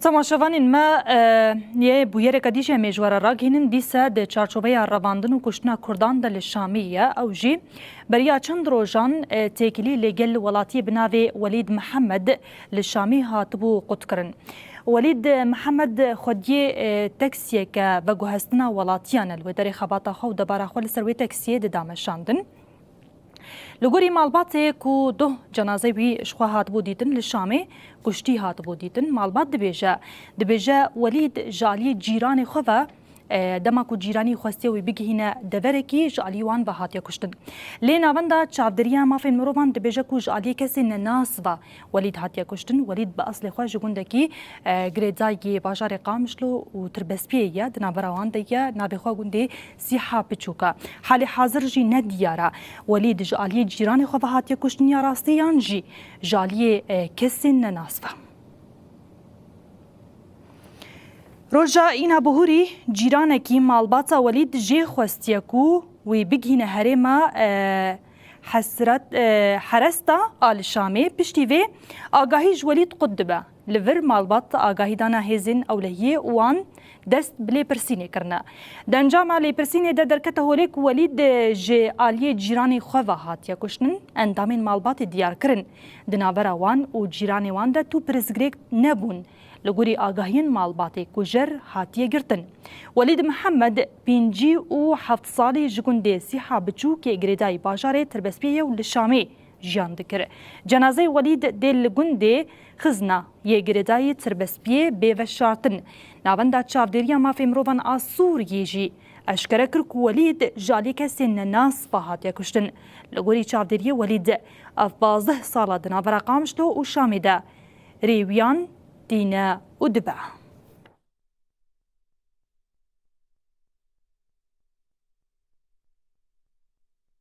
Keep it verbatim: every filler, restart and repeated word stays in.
Temaşevanên me, e, yê bûyereke dî jî em ê ji we re ragihînin, dîse di çarçoveya revandin û kuştina Kurdan de li Şamê ye. Ew jî beriya çend rojan, e, têkilî li gel welatiyê bi navê Welîd Mihemed li Şamê hatibû qutkirin. Welîd Mihemed xwediyê, e, taksiyeke veguhestina welatiyan e, li wê derê xebata xwe û debara xwe li ser wê taksiyê dida meşandin. Li gorî malbatê ku doh cenazeyê wî ji xwe hatibû dîtin li Şamê, kuştî hatibû dîtin, malbat dibêje, dibêje Welîd ji aliyê cîranê xwe ve, e, dema ku cîranî xwestiye wî bigihîne deverekî, ji aliyê wan ve hatiye kuştin. Lê Navenda Çavdêriya Mafên Mirovan dibêje ku ji aliyê kesên nenas ve Welîd hatiye kuştin. Welîd bi eslê xwe ji gundekî, e, girêdayî bajarê Qamişlo û Tirbespiyê ye, di navbera wan de ye, navê xwe gundê Sîha Piçûk e. Halê hazir jî ne diyar e, Welîd ji aliyê cîranê xwe ve hatiye kuştin ya rastî yan jî ji aliyê, e, kesên nenas ve. Roja îna bihurî cîranekî malbata Welîd jê xwestiye ku wî bigihîne herêma, e, Hesret, e, Heresta a li Şamê. Piştî vê agahî ji Welîd qut dibe. Li vir malbat agahî dana hêzên ewlehiyê û wan dest bi lêpirsînê kirine. Di encama lêpirsînê de derkete holê ku Welîd, e, ji aliyê cîranê xwe ve hatiye kuştin. Endamên malbatê diyar kirin. Di navbera wan û cîranê wan de tu pirsgirêk nebûn. Li gorî agahiyên malbatê kujer hatiye girtin. Welîd Mihemed, pêncî û heft salî, ji gundê Sîha Biçûkê girêdayî bajarê Tirbespiyê ye û li Şamê jiyan dikir. Cenazeyê Welîd dê li gundê Xizna yê girêdayî Tirbespiyê bê veşartin. Navenda Çavdêriya Mafê Mirovan a Sûriyê jî eşkere kir ku Welîd ji alî kesên nenas ve hatiye kuştin. Li gorî çavdêriyê Welîd ev pazdeh sala di navbera Qamişlo û Şamê de rêwiyan tîne û dibe.